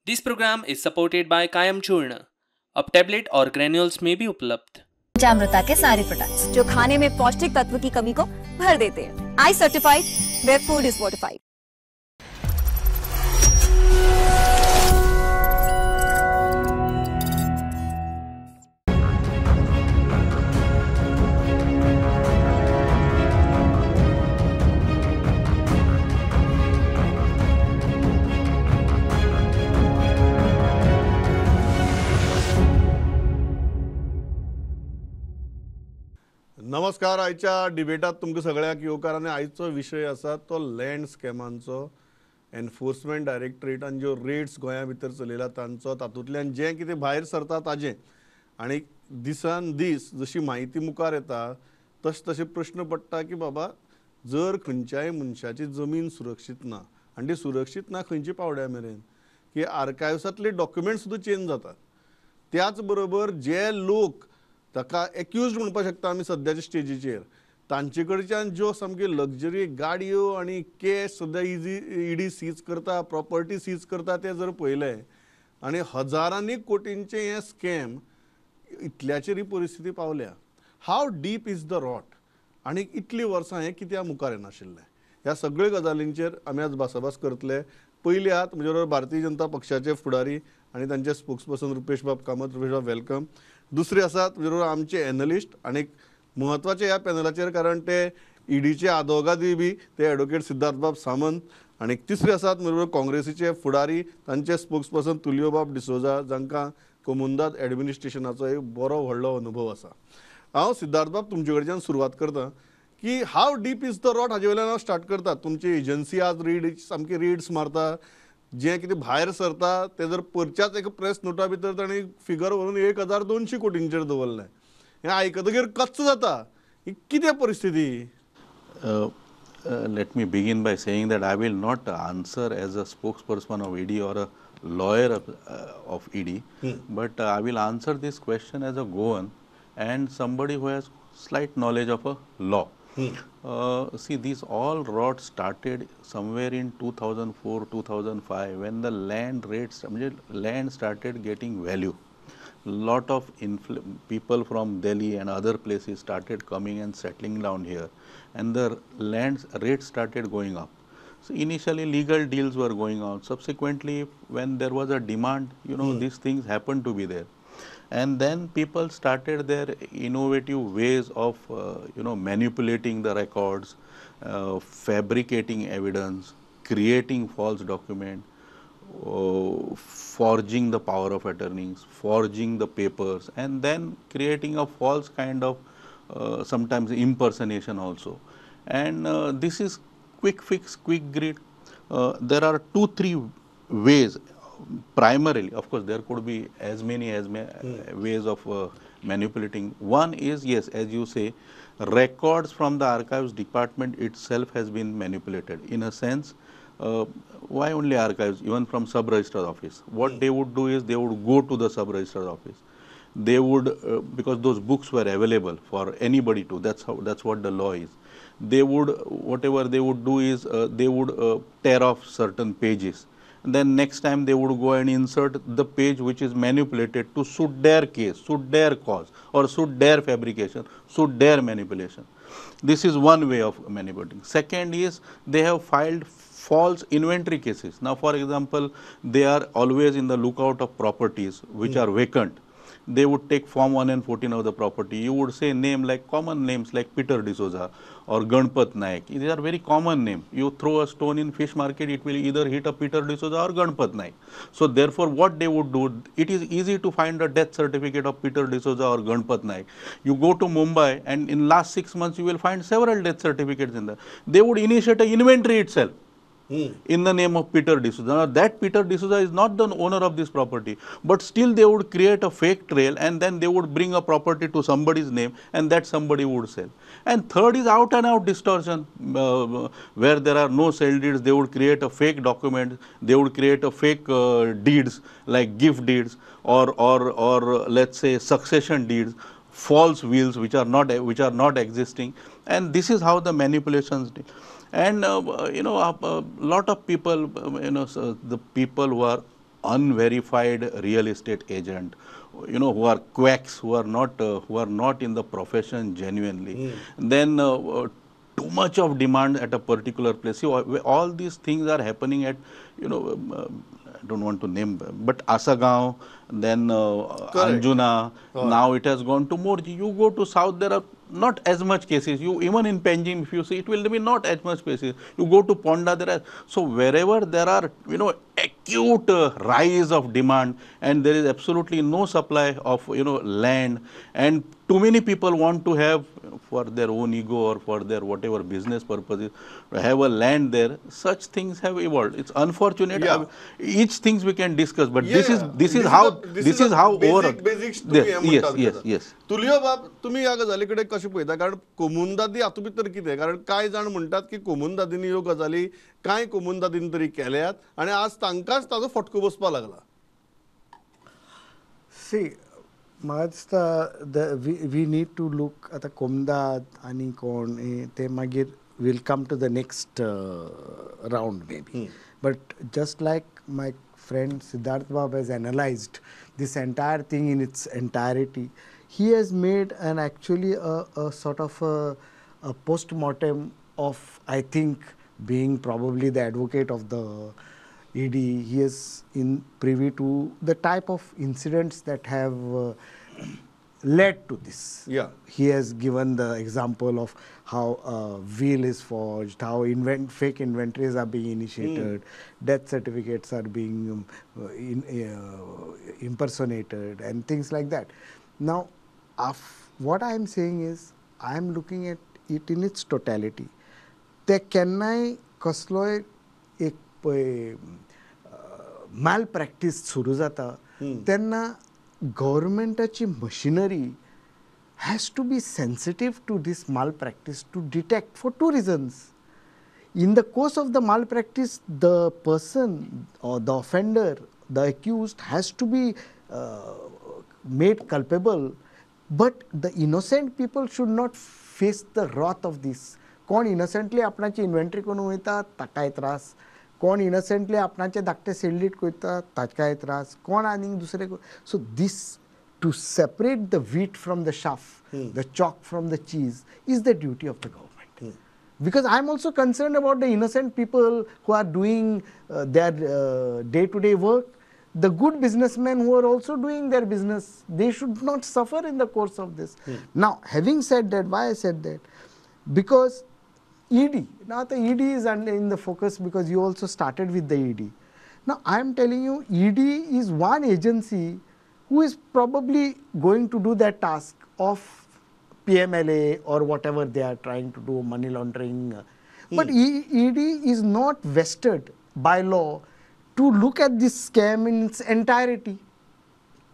This program is supported by Kayam Churna. अब tablet और granules में भी उपलब्ध। पंचामृता के सारे प्रोडक्ट्स जो खाने में पौष्टिक तत्व की कमी को भर देते हैं। I certified where food is fortified. नमस्कार. आयच्या डिबेटात तुमकां सगळ्यांक येवकार आनी आयचो विशय आसा तो लँड स्कॅमांचो, एनफोर्समेंट डायरेक्टरेटान ज्यो रेड्स गोंया भितर चलयला तांचो, तातूंतल्यान जें कितें भायर सरता ताजें. आनी दिसान दीस जशी म्हायती मुखार येता तशें तशें प्रश्न पडटा की बाबा जर खंयच्याय मनशाची जमीन सुरक्षीत ना आनी ती सुरक्षीत ना खंयच्या पावड्या मेरेन की आर्कायव्सांतले डॉक्युमेंट सुद्दां चेंज जातात. त्याच बरोबर जे लोक ताका एक्यूज्ड म्हणपाक शकता आमी सद्याच्या स्टेजीचेर, तांचे कडच्यान ज्यो सामक्यो लग्जरी गाडयो आनी कॅश सद्या इडी सीज करता, प्रॉपर्टी सीज करता ते जर पळयलें आनी हजारांनी कोटींचे हे स्कॅम इतल्याचेर ही परिस्थिती पावल्या. How deep is the rot आनी इतलीं वर्सां हें कित्याक मुखार येनाशिल्लें, ह्या सगळ्या गजालींचेर आमी आज भासाभास करतले. पयली आहात म्हजे बरोबर भारतीय जनता पक्षाचे फुडारी आनी तांचे स्पोक्सपर्सन रुपेश बाब कामत. रुपेश बाब welcome. दुसरे आसात म्हजे बरोबर आमचे एनलिस्ट आनी म्हत्वाचे ह्या पॅनलाचेर, कारण ते ईडीचे आदवोगादूय बी ते एडवोकेट सिद्धार्थबाब सामंत. आनी तिसरे आसात म्हजे बरोबर काँग्रेसीचे फुडारी तांचे स्पोक्सपर्सन तुलियोबाब डिसोजा, जांकां कोमुंदाद एडमिनिस्ट्रेशनाचो एक बरो व्हडलो अनुभव आसा. हांव सिद्धार्थबाब तुमचे कडच्यान सुरवात करता की how deep is the rot हाजे वयल्यान हांव स्टार्ट करता. तुमची एजन्सी आज रेड सामकी रेड्स मारता, जें कितें भायर सरता तें जर परच्याच एका प्रेस नोटा भितर ताणें फिगर व्हरून 1200 कोटींचेर दवरलें. हें आयकतकीर कच्च जाता, ही कितें परिस्थिती? Let me begin by saying that I will not answer as a spokesperson of ED or a lawyer of ED, but I will answer this question as a Goan and somebody who has slight knowledge of a law. See, these all rot started somewhere in 2004, 2005 when the land rates, land started getting value. Lot of people from Delhi and other places started coming and settling down here, and the land rates started going up. So initially legal deals were going on. Subsequently, when there was a demand, you know, these things happened to be there. And then people started their innovative ways of, you know, manipulating the records, fabricating evidence, creating false document, forging the power of attorneys, forging the papers, and then creating a false kind of sometimes impersonation also. And this is quick fix, quick grid. There are 2-3 ways. Primarily, of course, there could be as many as ways of manipulating. One is, yes, as you say, records from the archives department itself has been manipulated. In a sense, why only archives? Even from sub-registrar's office. What they would do is they would go to the sub-registrar's office. They would, because those books were available for anybody to, that's what the law is. They would, whatever they would do is, they would tear off certain pages. Then next time they would go and insert the page which is manipulated to suit their case, suit their cause, or suit their fabrication, suit their manipulation. This is one way of manipulating. Second is they have filed false inventory cases. Now, for example, they are always in the lookout of properties which are vacant. They would take form 1 and 14 of the property. You would say name like common names like Peter D'Souza or Ganpat Naik. These are very common names. You throw a stone in fish market, it will either hit a Peter D'Souza or Ganpat Naik. So therefore, what they would do, it is easy to find a death certificate of Peter D'Souza or Ganpat Naik. You go to Mumbai and in last 6 months, you will find several death certificates in there. They would initiate an inventory itself. In the name of Peter D'Souza. Now, that Peter D'Souza is not the owner of this property, but still they would create a fake trail and then they would bring a property to somebody's name and that somebody would sell. And third is out and out distortion, where there are no sale deeds, they would create a fake document, they would create a fake deeds like gift deeds or let's say succession deeds, false wills which are not existing, and this is how the manipulations did. And you know, a lot of people, you know, so the people who are unverified real estate agent, you know, who are quacks, who are not in the profession genuinely. Then too much of demand at a particular place. See, all these things are happening at, you know, I don't want to name, but Asagaon, then Anjuna. Now it has gone to Morji. You go to south, there are not as much cases. You even in Panjim, if you see, it will be not as much cases. You go to Ponda, there are, so wherever there are, you know, acute rise of demand and there is absolutely no supply of, you know, land, and too many people want to have, you know, for their own ego or for their whatever business purposes, to have a land there. Such things have evolved. It's unfortunate. Yeah. Each things we can discuss, but this is how this is how over basics. Yes, yes. Tulio बाब, तुम्ही ह्या गजाली कडेन कशें पळयता? कारण कोमुंदादी हातूंत भितर कितें? कारण कांय जाण म्हणटात की कोमुंदादींनी ह्यो गजाली कांय कोमुंदादींनी तरी केल्यात आनी आज तांकांच ताजो फटको बसपाक लागला. सी, म्हाका दिसता we need to look आतां कोमुंदाद आनी कोण ते मागीर will come to the next round maybe. But just like my friend Siddharth Bab has analyzed this entire thing in its entirety, he has made an actually a sort of a post-mortem of, I think, being probably the advocate of the ED, he is in privy to the type of incidents that have led to this. Yeah. He has given the example of how a wheel is forged, how fake inventories are being initiated, death certificates are being impersonated and things like that. Now, what I am saying is, I am looking at it in its totality. ते केन्नाय कसलोय एक पळय malpractice सुरू जाता तेन्ना गव्हर्मेंटाची machinery has to be sensitive to this malpractice to detect for two reasons. In the course of the malpractice, the person or the offender, the accused has to be made culpable, but the innocent people should not face the wrath of this. कोण innocently आपणाची inventory करून वयता ताकाय त्रास, कोण innocently आपणाचे धाकटे सेल्डीट करता ताकाय त्रास, कोण आनीक दुसरे. So this to separate the wheat from the chaff, the chalk from the cheese is the duty of the government. Because I am also concerned about the innocent people who are doing their day-to-day work. The good businessmen who are also doing their business, they should not suffer in the course of this. Now, having said that, why I said that? Because ED, now the ED is in the focus because you also started with the ED. Now, I am telling you, ED is one agency who is probably going to do that task of PMLA or whatever they are trying to do, money laundering. But ED is not vested by law to look at this scam in its entirety.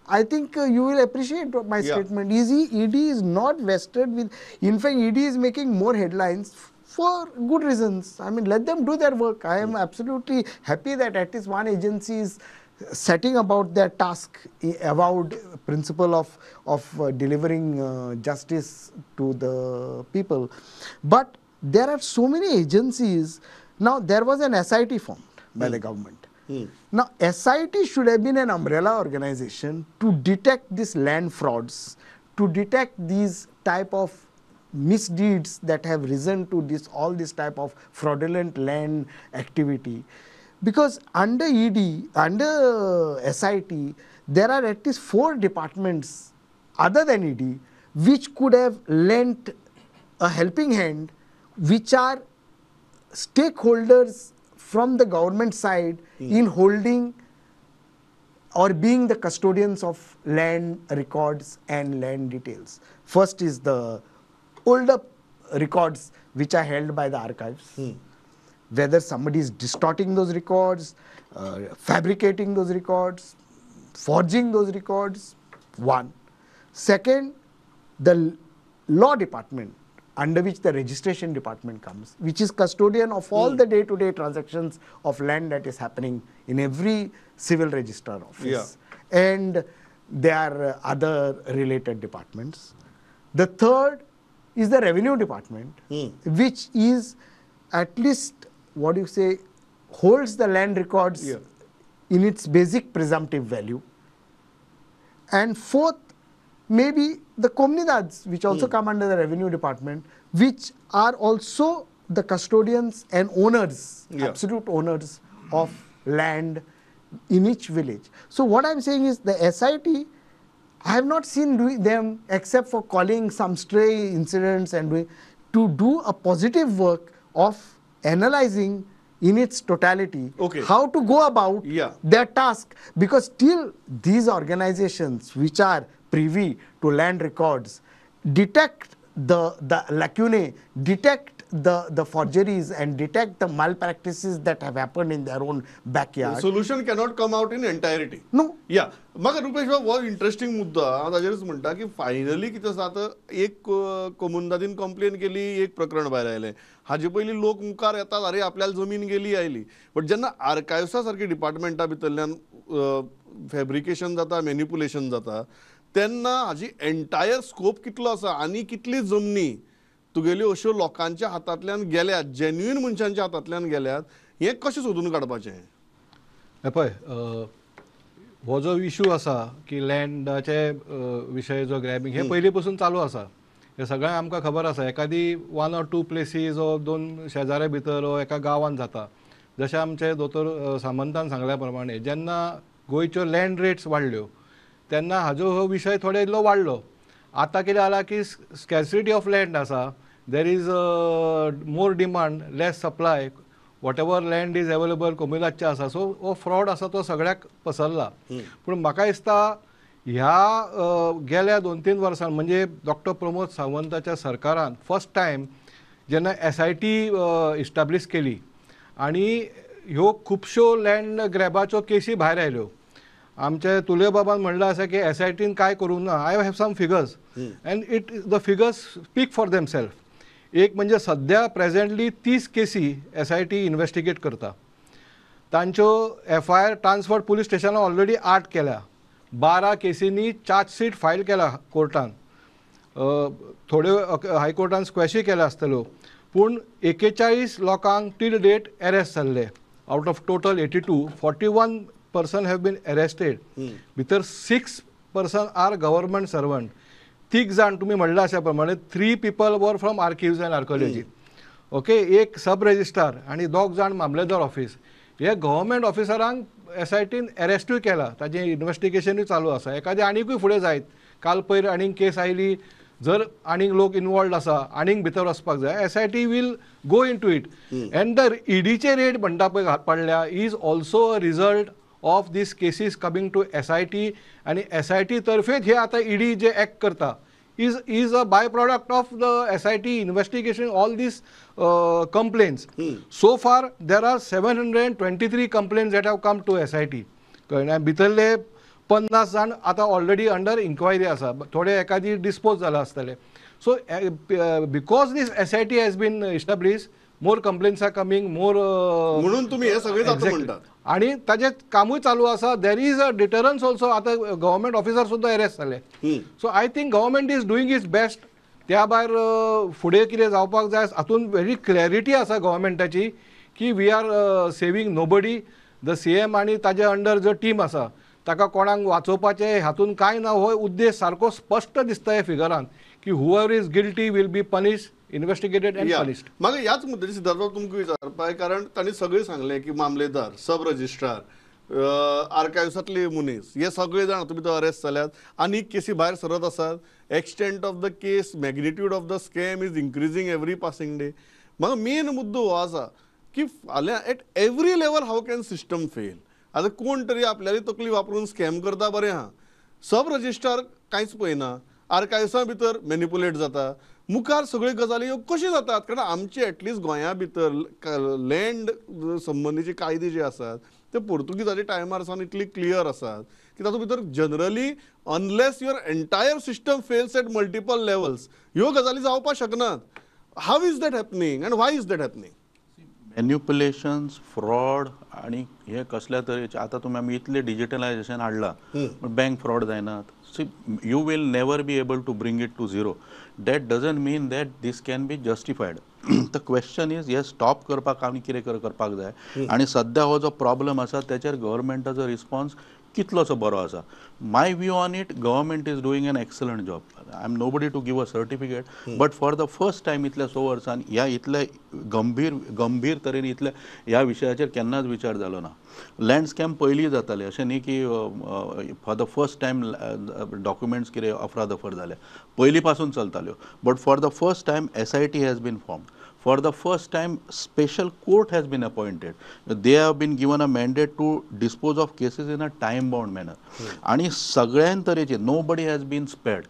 I think you will appreciate my statement. ED is not vested with, in fact, ED is making more headlines for good reasons. I mean, let them do their work. I am absolutely happy that at least one agency is setting about their task, avowed principle of delivering justice to the people. But there are so many agencies. Now, there was an SIT formed by the government. Now, SIT should have been an umbrella organization to detect these land frauds, to detect these type of misdeeds that have risen to this, all this type of fraudulent land activity. Because under ED, under SIT, there are at least 4 departments other than ED which could have lent a helping hand, which are stakeholders from the government side in holding or being the custodians of land records and land details. First is the older records which are held by the archives. Whether somebody is distorting those records, fabricating those records, forging those records, one. Second, the law department, under which the registration department comes, which is custodian of all the day-to-day transactions of land that is happening in every civil registrar office. And there are other related departments. The third is the revenue department, which is at least, what do you say, holds the land records in its basic presumptive value. And fourth, maybe the comunidades, which also come under the revenue department, which are also the custodians and owners, absolute owners of land in each village. So what I'm saying is the SIT, I have not seen doing them except for calling some stray incidents and doing, to do a positive work of analyzing in its totality how to go about their task, because still these organizations which are privy to land records detect the lacunae, detect the forgeries and detect the malpractices that have happened in their own backyard. The solution cannot come out in entirety. No. Yeah. म्हाका रुपेश बाब हो interesting मुद्दो हांव ताजेरूच म्हणटा की finally कितें आसा आतां एक कोमुनिदादीन कंप्लेन केली, एक प्रकरण भायर आयलें, हाजे पयलीं लोक मुखार येतात अरे आपल्याला जमीन गेली आयली, बट जेन्ना आर्कायव्सा सारकी डिपार्टमेंटा भितरल्यान फेब्रिकेशन जाता, मॅनिपुलेशन जाता, तेन्ना हाजी एंटायर स्कोप कितलो आसा आनी कितली जमनी तुगेल्यो अश्यो लोकांच्या हातांतल्यान गेल्यात, जेन्युइन मनशांच्या हातांतल्यान गेल्यात, हें कशें सोदून काडपाचें? हें पळय, हो जो इशू आसा की लँडाचे विशय जो ग्रॅबिंग हे पयलीं पसून चालू आसा, हे सगळ्यांक आमकां खबर आसा. एकादी 1 or 2 places वो 2 शेजाऱ्या भितर वो एका गांवान जाता. जशें आमचे दोतोर सामंतान सांगल्या प्रमाणे जेन्ना गोंयच्यो लँड रेट्स वाडल्यो तेन्ना हाजो हो विशय थोडो इल्लो वाडलो. आतां कितें जालां की स्कॅसिटी ऑफ लँड आसा, there is more demand, less supply, whatever land is available कोमुनिदादचें आसा, सो हो फ्रॉड आसा तो सगळ्याक पसरला. पूण म्हाका दिसता ह्या गेल्या 2-3 वर्सां म्हणजे डॉक्टर प्रमोद सावंताच्या सरकारान फर्स्ट टायम जेन्ना SIT establish केली आनी ह्यो खुबश्यो लँड ग्रॅबाच्यो केसी भायर आयल्यो. आमचे तुले बाबान म्हणलां आसा की SITन कांय करूंक ना. I have some figures and it the figures speak for them self. एक म्हणजे सद्या प्रेजेंटली 30 केसी SIT investigate करता, तांच्यो FIR transfer police स्टेशनान ऑलरेडी 8 केल्या, 12 केसींनी चार्जशीट फायल केला कोर्टान, थोड्यो हायकोर्टान स्क्वॅशूय केल्या आसतल्यो, पूण 41 लोकांक टील डेट एरेस्ट जाल्ले. Out of total 82, 41 person have been arrested. भितर 6 person are government servant. 3 जाण तुमी म्हणलां अशा प्रमाणे 3 people were from archives and archaeology, okay, एक सब रजिस्ट्रार आनी 2 जाण मामलेदार ऑफिस. हे गव्हर्मेंट ऑफिसरांक SITन एरेस्टूय केला, ताजें इन्वेस्टिगेशनूय चालू आसा. एकादें आनीकूय फुडें जायत, काल पयर आनीक केस आयली, जर आनीक लोक इनवॉल्ड आसा आनीक भितर वचपाक जाय, SIT will go into it. And the ईडीचे रेड म्हणटा पळय पडल्या is also a result of these cases coming to SIT. आनी SIT तर्फेच हे आतां ईडी जे एक्ट करता is a by product of the SIT investigation all these complaints. So far there are 723 complaints that have come to SIT. कळ्ळें? भितरले 50 जाण आतां already under enquiry आसा, थोडे एकादी डिस्पोज जाला आसतले. So because this SIT has been establish, more complaints are coming, more म्हणून तुमी हे सगळे जाता म्हणटात आनी ताजें कामूय चालू आसा. There is a deterrence also. आतां गव्हर्मेंट ऑफिसर सुद्दां एरेस्ट जाले. So I think government is doing its best. त्या भायर फुडें कितें जावपाक जाय हातून व्हेरी क्लॅरिटी आसा गव्हर्मेंटाची की we are saving nobody. The CM आनी ताजे अंडर जो टीम आसा ताका कोणाक वाचोवपाचें हातून कांय ना, हो उद्देश सारको स्पश्ट दिसता ह्या फिगरान की whoever is guilty will be punish, investigated and punished. म्हाका ह्याच मुद्द्याचेर सिद्धार्थ बाब तुमकां विचारपाक, कारण तांणी सगळें सांगलें की मामलेदार, सब रजिस्ट्रार, आर्कायव्सांतले मनीस, हे सगळे जाण हातूंत भितर अरेस्ट जाल्यात आनी केसी भायर सरत आसात. Extent of the case, magnitude of the scam is increasing every passing day. म्हाका मेन मुद्दो हो आसा की फाल्यां at every level how can system fail. आतां कोण तरी आपल्याली तकली वापरून स्कॅम करता, बरें आहा, सब रजिस्ट्रार कांयच पळयना, आर्कायव्सां भितर मॅनिपुलेट जाता, मुखार सगळ्यो गजाली ह्यो कश्यो जातात? कारण आमचे एटलिस्ट गोंया भितर लँड संबंदीचे कायदे जे आसात ते पोर्तुगीजाच्या टायमार सावन इतली क्लियर आसात की तातूंत भितर generally unless your entire system fails at multiple levels ह्यो गजाली जावपाक शकनात. How is that happening and why is that happening? Manipulations, fraud आनी हे कसल्या तरेचे आतां तुमी आमी इतलें डिजिटलायजेशन हाडलां, बँक फ्रॉड जायनात. See, you will never be able to bring it to zero. That doesn't mean that this can be justified. The question is हे स्टॉप करपाक आमी कितें करपाक जाय आनी सद्या हो जो प्रॉब्लम आसा तेचेर गव्हर्मेंटाचो रिस्पॉन्स कितलोसो बरो आसा. My view on it, government is doing an excellent job. I am nobody to give a certificate, but for the first time इतल्या 6 वर्सां ह्या इतल्या गंभीर गंभीर तरेन इतल्या ह्या विशयाचेर केन्नाच विचार जालो ना. लँड स्कॅम पयलीं जाताले, अशें न्ही की for the first time documents कितें अफरादफर जाले, पयलीं पासून चलताल्यो. But for the first time SIT has been formed. For the first time, special court has been appointed. They have been given a mandate to dispose of cases in a time-bound manner. आणि सगळ्यां तरेचे, nobody has been spared.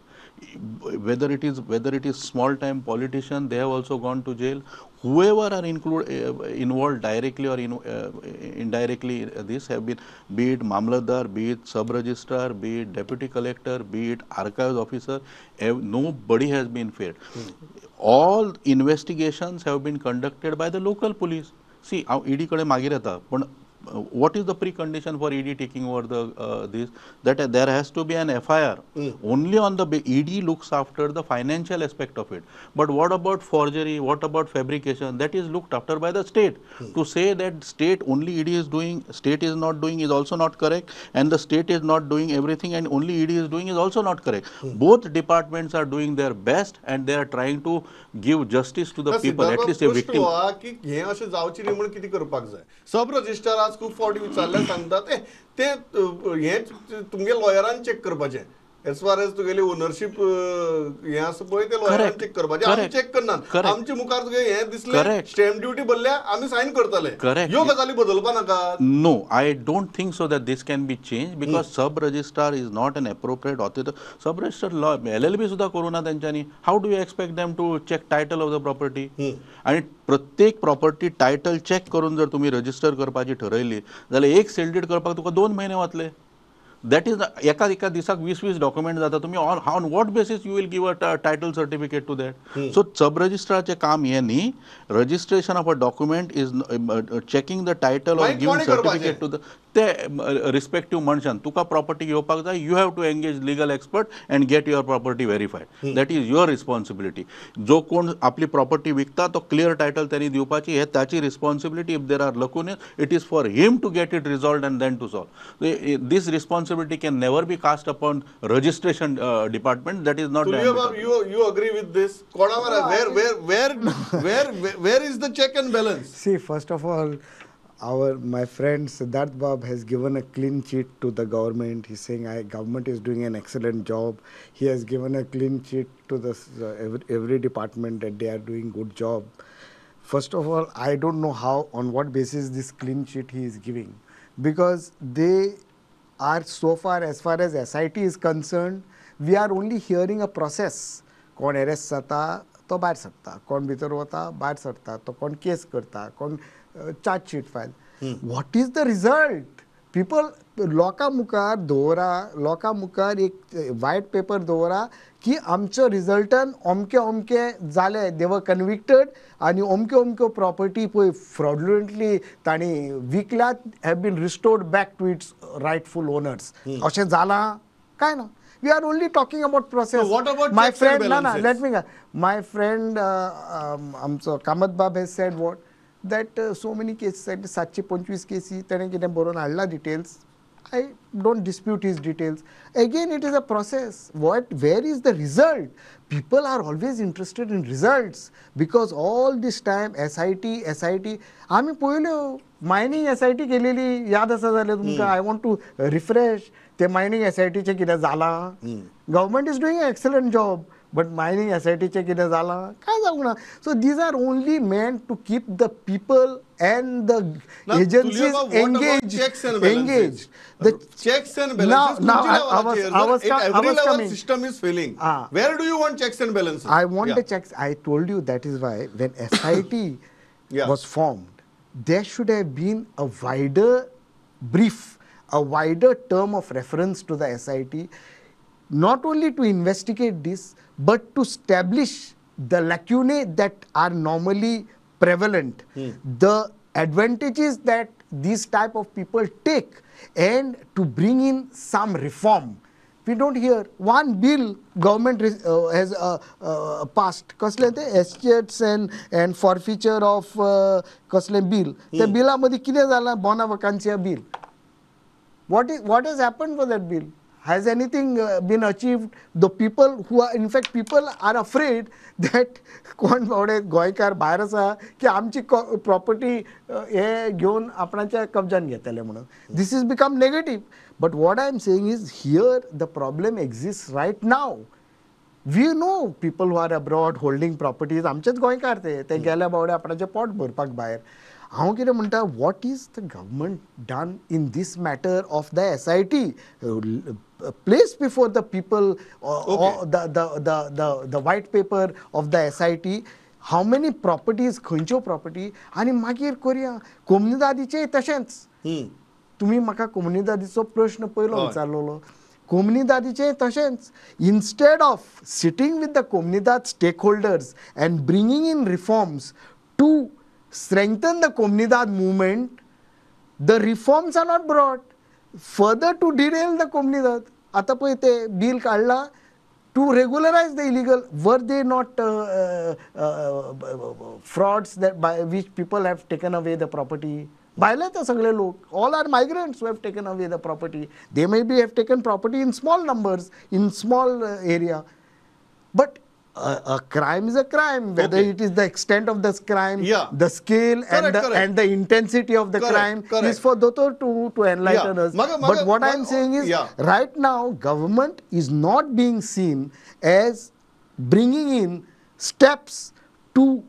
Whether it is small time politician, they have also gone to jail. Whoever are involved directly or indirectly, this have been, be it Mamlatdar, be it sub registrar, be it deputy collector, be it archives officer, nobody has been fair. All investigations have been conducted by the local police. See, हांव ED कडेन मागीर येता, पण what is the precondition for ED taking over the this? That there has to be an FIR. Only on the ED looks after the financial aspect of it. But what about forgery? What about fabrication? That is looked after by the state. To say that state only ED is doing, state is not doing is also not correct, and the state is not doing everything and only ED is doing is also not correct. Both departments are doing their best and they are trying to give justice to the people, at least a victim. की हें अशें जावचें न्ही म्हूण कितें करपाक जाय? सब registrar आज खूब फावटी विचारल्यार सांगतात ते हें तुमगे लॉयरान चॅक करपाचें. एज फार एज तुगेली ओनरशीप हें आसा पळय तें लॉयरान चॅक करपाचें, आमी चॅक करनात. आमचे मुखार तुगे हें दिसलें, स्टॅम्प ड्युटी भरल्या, आमी सायन करतले. ह्यो गजाली बदलपा नाका. No, I don't think so that this can be change, because sub registrar is not an appropriate authority. Sub registrar law LLB सुद्दां करूं ना तेंच्यांनी. How do you expect them to check title of the property? आनी प्रत्येक property title check करून जर तुमी register करपाची ठरयली जाल्यार एक सेल डीड करपाक तुका 2 म्हयने वतले. That is एका एका दिसाक 20-20 डॉक्युमेंट जाता. तुमी on what basis you will give a title certificate to that? So सब रजिस्ट्राचें काम हें न्ही. Registration of a document is checking the title or giving certificate to the ते रिस्पेक्टीव मनशान. तुका प्रॉपर्टी घेवपाक जाय, you have to engage legal expert and get your property verified. That is your responsibility. जो कोण आपली प्रॉपर्टी विकता तो क्लियर टायटल त्यांनी दिवपाची, हे ताची responsibility. If there are lacunae, it is for him to get it resolved and then to solve. This responsibility can never be cast upon registration department. That is not. You agree with this? Where is the check and balance? See, first of all, my friend Siddharth Bab has given a clean sheet to the government. He's saying government is doing an excellent job. He has given a clean sheet to the every department that they are doing good job. First of all, I don't know how, on what basis this clean sheet he is giving, because they are so far as SIT is concerned, we are only hearing a process. कोण arrest जाता तो भायर सरता, कोण भितर वता भायर सरता, तो कोण केस करता, कोण charge sheet file. What is the result? People लोकां मुखार दवरा, लोकां मुखार एक वायट पेपर दवरा की आमचो रिजल्टान अमके अमके जाले, दे वर कन्विक्टेड आनी अमक्यो अमक्यो प्रॉपर्टी पळय फ्रॉडुलंटली तांणी विकल्यात, have been restored back to its rightful owners. अशें जालां काय ना? We are only talking about process. So what about my checks friend? And No, no, balances? let me. My friend, आमचो Kamat Bab has said what? That so many cases, 725 cases, ताणें कितें बरोवन हाडला details. I don't dispute his details. Again, it is a process. Where is the result? People are always interested in results, because all this time SIT, SIT. आमी पळयल्यो mining SIT केलेली, याद आसा जाल्यार तुमकां. I want to refresh. ते mining SITचें कितें जालां? Government is doing an excellent job, but mining SITचें कितें जालां? काय जावंक ना. So these are only meant to keep the people and the agencies engaged. Checks and balances. Engaged. The checks and balances. Now I was at every level coming. System is failing. Where do you want checks and balances? I want the checks. I told you that is why when SIT was formed, there should have been a wider brief, a wider term of reference to the SIT, not only to investigate this, but to establish the lacunae that are normally prevalent, the advantages that these type of people take, and to bring in some reform. We don't hear. One bill government has passed, कसलें तें estates and forfeiture of कसलें bill. त्या बिला मदीं कितें जालां? Bona vacantia bill. What has happened for that bill? Has anything been achieved? The people who are, in fact, people are afraid that कोण बावडे गोंयकार भायर आसा की आमची प्रॉपर्टी हे घेवन आपणाच्या कब्जान घेतले म्हणून. This is become negative. But what I am saying is, here the problem exist right now. We know people who are abroad holding properties. आमचेच गोंयकार ते गेल्या बावडे आपणाचें पोट भरपाक भायर. हांव कितें म्हणटा, what is the government done in this matter of the SIT place before the people the white paper of the SIT? How many properties, खंयच्यो प्रॉपर्टी? आनी मागीर करुया. कोमुनिदादीचें तशेंच. तुमी म्हाका कोमुनिदादीचो प्रश्न पयलो विचारलेलो. कोमुनिदादीचें तशेंच. Instead of sitting with the Comunidade stakeholders and bringing in reforms to strengthen the Comunidade movement, the reforms are not brought. Further to derail the Comunidade. आतां पळय ते बील काडला to regularize the illegal. Were they not frauds that by which people have taken away the property? भायले ते सगळे लोक, all are migrants who have taken away the property. They may be have taken property in small numbers, in small area, but a crime is a crime, whether it is the extent of this crime, the scale and the intensity of the crime is for Dottor to enlighten us. But what I am saying is, right now government is not being seen as bringing in steps to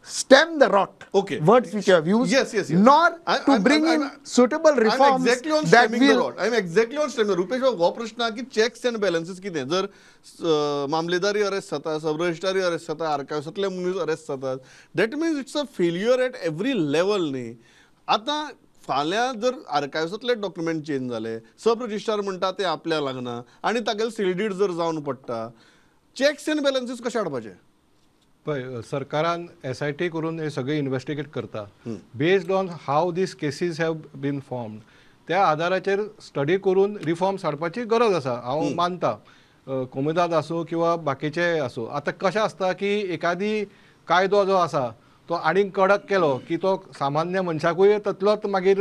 stem the rot. Words which you have used. Yes. Nor to bring in suitable reforms. I'm exactly on stemming the rot. I'm exactly on stemming. Rupesh हो प्रश्न की checks and balances कितें? जर मामलेदारी arrest जाता, सब रजिस्ट्रारी arrest जाता, आर्कायव्सांतले मनीस arrest जातात, that means it's a failure at every level न्ही. आतां फाल्यां जर आर्कायव्सांतले डॉक्युमेंट चेंज जाले, सब रजिस्ट्रार म्हणटा ते आपल्याक लागना आनी तागेले सील डीड जर जावन पडटा, चेक्स एंड बॅलन्सीस कशें हाडपाचे? पळय, सरकारान SIT करून हे सगळे इन्वेस्टिगेट करता. Based on how these cases have been formed, त्या आधाराचेर स्टडी करून रिफॉर्म्स हाडपाची गरज आसा. हांव मानता, कोमुनिदाद आसूं किंवा बाकीचे आसूं. आतां कशें आसता की एकादी कायदो जो आसा तो आनीक कडक केलो की तो सामान्य मनशाकूय ततलोच मागीर,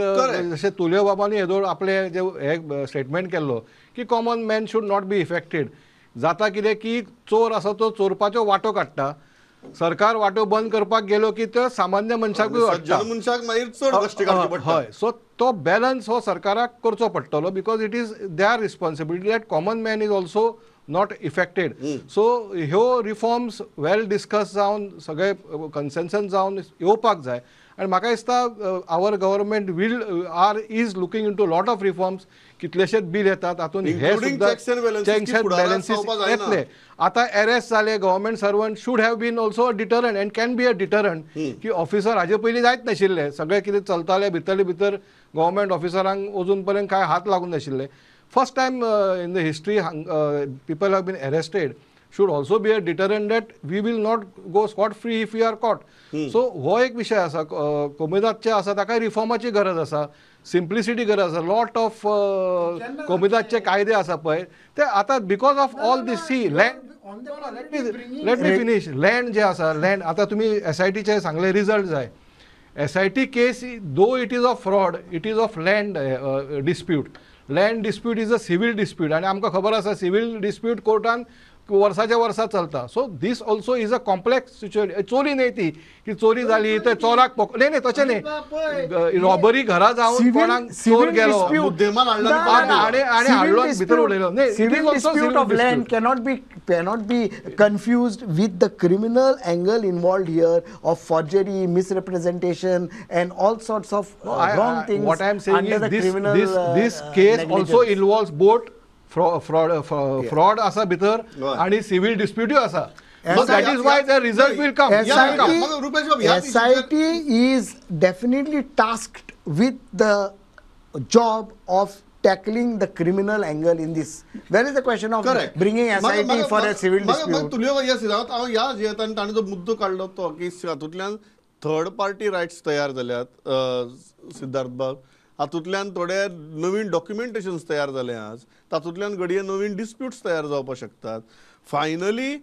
जशें तुल्यो बाबांनी येदोळ आपले जे हे स्टेटमेंट केल्लो की common man should not be affected. जाता कितें की चोर आसा तो चोरपाच्यो वाटो काडटा, सरकार वाटो बंद करपाक गेलो की त्यो सामान्य मनशाकूय वाडटा, मनशाक मागीर चड कश्ट काडचे पडटा. हय, सो तो बॅलन्स हो सरकाराक करचो पडटलो, because it is their responsibility that common man is also not affected. So ह्यो रिफॉर्म्स वेल डिस्कस जावन सगळे कन्सेन्सस जावन येवपाक जाय. आनी म्हाका दिसता our government will are is looking into lot of reforms. कितलेशेच बील येतात तातूंत हे सुद्दां चेक्स एंड बॅलन्सीस येतले. आतां एरेस्ट जाले government servant should have been also a deterrent and can be a deterrent की ऑफिसर हाजे पयलीं जायत नाशिल्ले, सगळें कितें चलतालें भितरले भितर, गव्हर्मेंट ऑफिसरांक अजून पर्यंत कांय हात लागूंक नाशिल्ले. First time in the history people have been arrested should also be a deterrent that we will not go scot free if we are caught. So हो एक विशय आसा. कोमुनिदादचे आसा ताका रिफॉर्माची गरज आसा, सिम्प्लिसिटी गरज आसा. लॉट ऑफ कोमुनिदादचे कायदे आसा पळय ते आतां because of all this see land, let me finish. Land जे आसा, लँड आतां तुमी SITचे सांगले रिजल्ट जाय. SIT case though it is of fraud, it is of land dispute. Land dispute is a civil dispute आनी आमकां खबर आसा सिवील डिस्प्यूट कोर्टान वर्साच्या वर्सा चलता. So this also is a complex situation. चोरी न्हय ती की चोरी जाली तर चोराक न्हय न्हय तशें न्हय, रॉबरी घरा जावन कोणाक चोर गेलो आनी हाडलो भितर उडयलो न्हय. Civil dispute of land cannot be confused with the criminal angle involved here of forgery, misrepresentation and all sorts of wrong things. What I am saying is this case also involves both fraud आसा भितर आनी civil डिस्प्युटूय आसा. That is why the result will come. SIT is definitely tasked with the job of tackling the criminal angle in this. Where is the question of bringing SIT for a civil dispute? तुल्यो ह्या सिद्धांत हांव ह्या जियेता आनी ताणें जो मुद्दो काडलो तो की हातूंतल्यान थर्ड पार्टी रायट्स तयार जाल्यात सिद्धार्थ बाब, हातूंतल्यान थोडे नवीन डॉक्युमेंटेशन्स तयार जाले आज, तातूंतल्यान घडये नवीन डिस्प्यूट्स तयार जावपाक शकतात. फायनली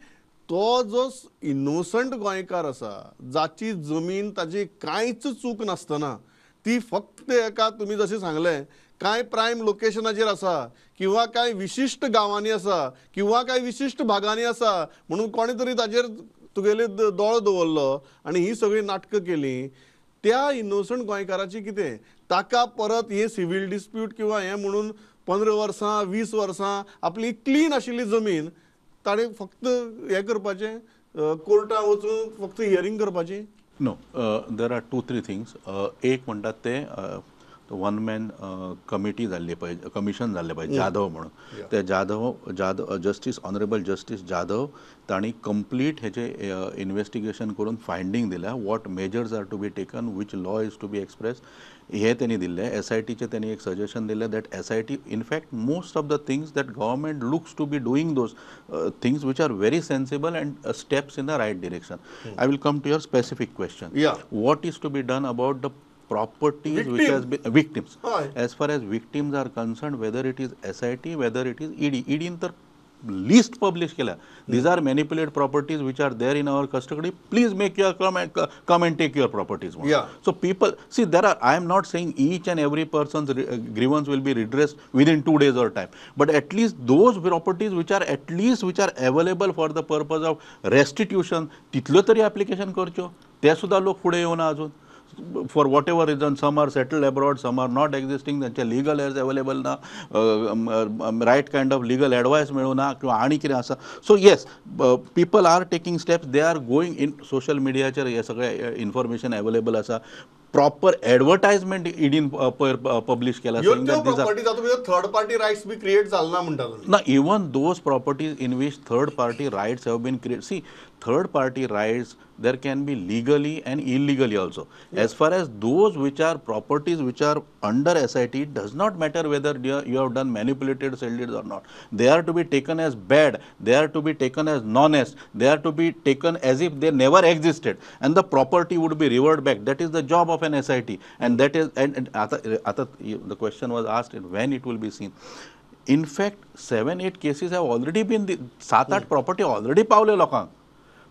तो जो इनोसंट गोंयकार आसा, जाची जमीन ताची कांयच चूक नासतना ती फक्त एका तुमी जशें सांगलें कांय प्रायम लोकेशनाचेर आसा किंवा कांय विशिश्ट गांवांनी आसा किंवा कांय विशिश्ट भागांनी आसा म्हणून कोणे तरी ताजेर तुगेले दोळो दवरलो आनी ही सगळीं नाटकां केली, त्या इनोसंट गोंयकाराची कितें ताका परत हे सिवील डिस्प्यूट किंवा हें म्हणून 15 वर्सां 20 वर्सां आपली क्लीन आशिल्ली जमीन ताणें फक्त हें करपाचें, कोर्टान वचून फक्त हियरींग करपाची? No, there are 2-3 things. एक म्हणटात ते वन मॅन कमिटी जाल्ली पळय, कमिशन जाल्लें पळय जाधव म्हणून, ते Jadhav justice honourable justice Jadhav तांणी कंप्लीट हेजे इन्वेस्टिगेशन करून फायंडींग दिल्या, what measures are to be taken, which law is to be express, हे त्यांनी दिल्लें. एस I टीचें त्यांनी एक सजेशन दिलें that S I T in fact most of the things that government looks to be doing those things which are very sensible and steps in the right direction. I will come to your specific question. What is to be done about the properties which has been victims. As far as victims are concerned, whether it is SIT, whether it is ED, ED in the list publish केला, these are manipulated properties which are there in our custody, please make your come and take your properties. So people see, there are, I am not saying each and every person's grievance will be redressed within 2 days or time, but at least those properties which are at least which are available for the purpose of restitution, तितल्यो तरी application करच्यो, ते सुद्धा लोक फुडें येवना अजून. For whatever reason, some are settled abroad, some are not existing, त्यांचे legal heirs available ना, right kind of legal advice मेळूना किंवा आनी कितें आसा. So yes, people are taking steps, they are going in social मिडियाचेर हे सगळें इन्फॉर्मेशन अवेलेबल आसा, प्रॉपर एडवर्टायजमेंट ईडीन पयर पब्लिश केला. Third party rights be create जालना म्हणटा ना, even those properties in which third party rights have been create. See, third party rights there can be legally and illegally also. As far as those which are properties which are under SIT, it does not matter whether you have done manipulated sale deeds or not. They are to be taken as bad, they are to be taken as non-est, they are to be taken as if they never existed, and the property would be reverted back. That is the job of an SIT. And that is, and the question was asked when it will be seen. In fact, 7-8 cases have already been, 7-8 property already पावले लोकांक.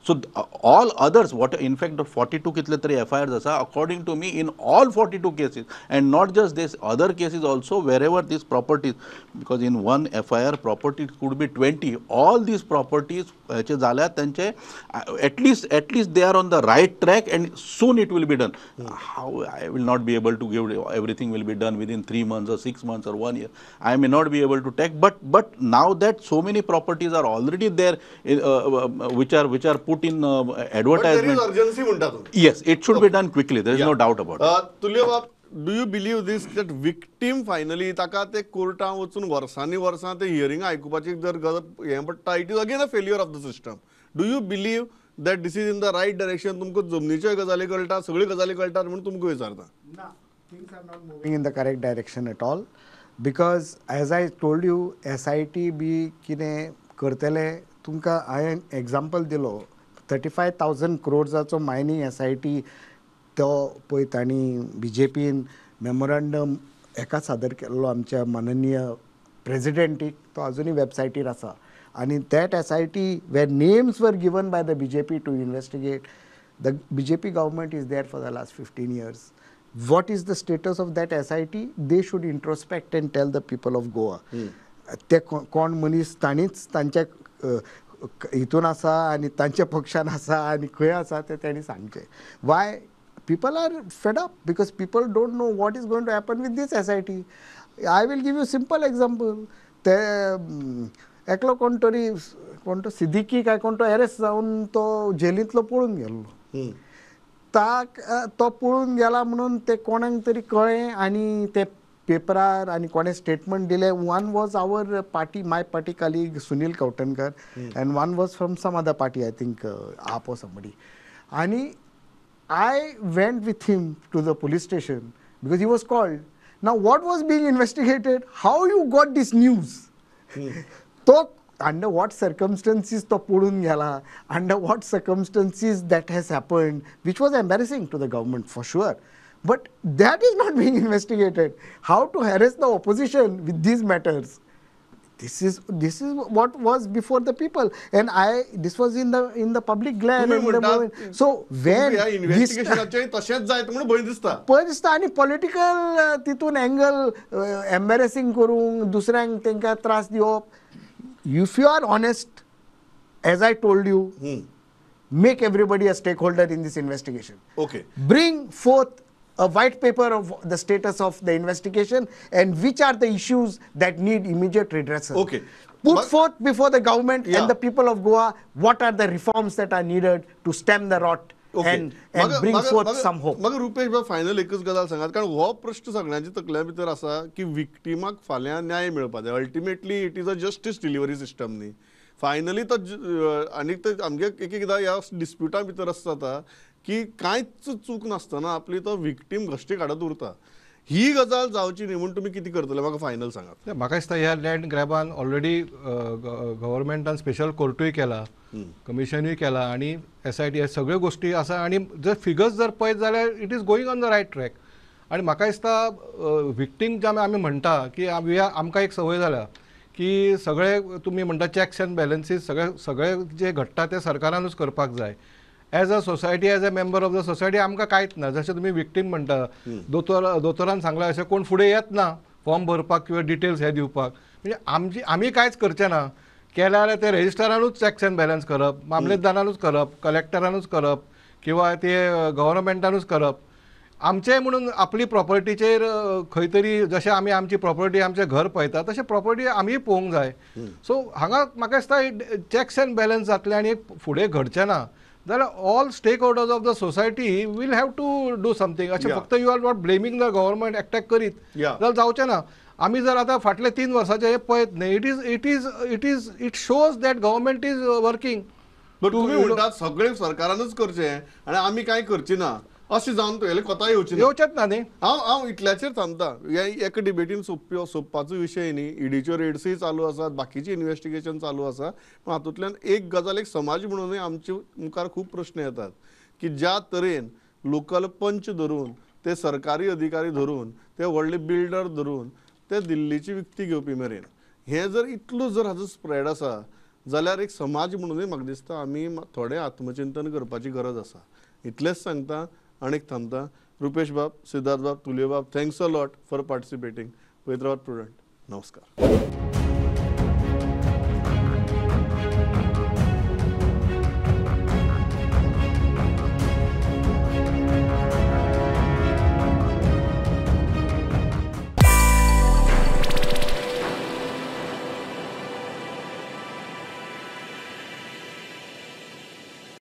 So all others, what in fact the 42 कितले तरी FIRs आसा, according to me in all 42 cases, and not just this, other cases also, wherever these properties, because in one FIR property could be 20, all these properties हेचे जाल्यार तांचे at least they are on the right track and soon it will be done. How I will not be able to give everything will be done within 3 months or 6 months or 1 year, I may not be able to take, but now that so many properties are already there, which are put in advertisement. But there is urgency म्हणता तुम्ही. Yes, it should be done quickly. There is no doubt about it. Tulio बाब, do you believe this that victim finally ताका ते कोर्टान वचून वर्सांनी वर्सां ते hearing आयकुपाची जर गरज हें पडटा, it is again a failure of the system. Do you believe that this is in the right direction? तुमकां जमनीच्यो गजाली कळटा, सगळ्यो गजाली कळटात म्हूण तुमकां विचारता. ना, things are not moving in the correct direction at all, because as I told you, SIT बी कितें करतले, तुमकां हांवें एग्जाम्पल दिलो 35,000 क्रोर्साचो मायनींग SIT तो पळय तांणी बी जे पीन मेमोरंडम एका सादर केल्लो आमच्या माननीय प्रेजिडेंटीक, तो अजुनूय वेबसायटीर आसा. आनी that SIT where names were given by the B J P to investigate, the B J P government is there for the last 15 years. What is the status of that SIT? They should introspect and tell the people of Goa. ते कोण मनीस तांणीच तांच्या हितून आसा आनी तांच्या पक्षान आसा आनी खंय आसा तें तांणी सांगचें. Why people are fed up? Because people don't know what is going to happen with this SIT. I will give you simple example. ते एकलो कोण तरी, कोण तो सिद्दीकी काय कोण तो एरेस्ट जावन तो जेलींतलो पळून गेल्लो. तो पळून गेला म्हणून ते कोणाक तरी कळ्ळें आनी ते पेपरार आनी कोणें स्टेटमेंट दिलें. One was our party, my party colleague Sunil Kavthankar, and one was from some other party, I think AAP or somebody. आनी I went with him to the police station because he was called. Now what was being investigated? How you got this news? तो under what circumstances तो पळून गेला, under what circumstances that has happened, which was embarrassing to the government for sure. But that is not being investigated. How to harass the opposition with these matters? This is what was before the people, and this was in the public glare. So when investigation तशेंच जायत म्हणून भंय दिसता, भंय दिसता आनी political तितून angle embarrassing करूंक दुसऱ्यांक तांकां त्रास दिवप. If you are honest, as I told you, make everybody a stakeholder in this investigation. Okay. Bring forth a white paper of the status of the investigation and which are the issues that need immediate redressal. Okay. Put forth before the government and the people of Goa what are the reforms that are needed to stem the rot. Okay. And bring forth some hope. मग रुपेश बाब final एकच गजाल सांगात, कारण हो प्रश्न सगळ्यांच्या तकल्या भितर आसा की विक्टिमाक फाल्यां न्याय मेळपा जाय. Ultimately it is a justice delivery system न्ही. फायनली तो आनी ते आमगे एक एकदां ह्या डिस्प्युटा भितर आसता जाता की कांयच चूक नासतना आपली तो विक्टीम घश्टी काडत उरता. ही गजाल जावची न्ही म्हूण तुमी कितें करतले म्हाका फायनल सांगात. म्हाका दिसता ह्या लँड ग्रॅबान ऑलरेडी गव्हर्मेंटान स्पेशल कोर्टूय केला, कमिशनूय केला आनी SIT हे सगळ्यो गोश्टी आसा आनी जर फिगर्स जर पळयत जाल्यार it is going on the right track. आनी म्हाका दिसता विक्टीम जे आमी म्हणटा की आमकां एक संवय जाल्या की सगळे तुमी म्हणटा चॅक्स एंड बॅलन्सीस सगळे जे घडटा ते सरकारानूच करपाक जाय. As a society, as a member of the society आमकां कांयच ना. जशें तुमी विक्टीम म्हणटा, दोतोरान सांगलां अशें कोण फुडें येत ना फॉर्म भरपाक किंवा डिटेल्स हे दिवपाक, म्हणजे आमी कांयच करचें ना. केलें जाल्यार ते रेजिस्टरानूच चॅक्स एंड बॅलन्स करप, मामलेदारानूच करप, कलेक्टरानूच करप किंवा ते गव्हर्मेंटानूच करप. आमचें म्हणून आपली प्रॉपर्टीचेर खंय तरी जशें आमी आमची प्रॉपर्टी आमचें घर पळयता तशें प्रॉपर्टी आमीय पळोवंक जाय. सो हांगा म्हाका दिसता चॅक्स एंड बॅलन्स जातलें आनी फुडें घडचें ना जाल्यार all stakeholders of the society will have to do something. अशें फक्त you are not blaming the government एकट्याक करीत जाल्यार जावचें ना. आमी जर आतां फाटले 3 वर्सांचे हे पळयत न्ही, it is it is it shows that government is working. But तुमी म्हणटात सगळें सरकारानूच करचें आनी आमी कांय करची ना, अशें जावन तुवें कोता येवचें येवचेंच ना न्ही. हांव इतल्याचेर थांबता. ह्या एका डिबेटीन सोंपपाचो विशय न्ही. ईडीच्यो रेड्सूय चालू आसात, बाकीची इन्वेस्टिगेशन चालू आसा, पूण हातूंतल्यान एक गजाल एक समाज म्हणूनय आमचे मुखार खूब प्रश्न येतात की ज्या तरेन लोकल पंच धरून ते सरकारी अधिकारी धरून ते व्हडले बिल्डर धरून ते दिल्लीची विकती घेवपी मेरेन हें जर इतलो जर हाजो स्प्रेड आसा जाल्यार एक समाज म्हणूनय म्हाका दिसता आमी थोडें आत्मचिंतन करपाची गरज आसा. इतलेंच सांगता आनीक थांबता. रुपेश बाब, सिद्धार्थ बाब, तुलियो बाब, thanks a lot for participating. पळयत रावात प्रुडंट. नमस्कार.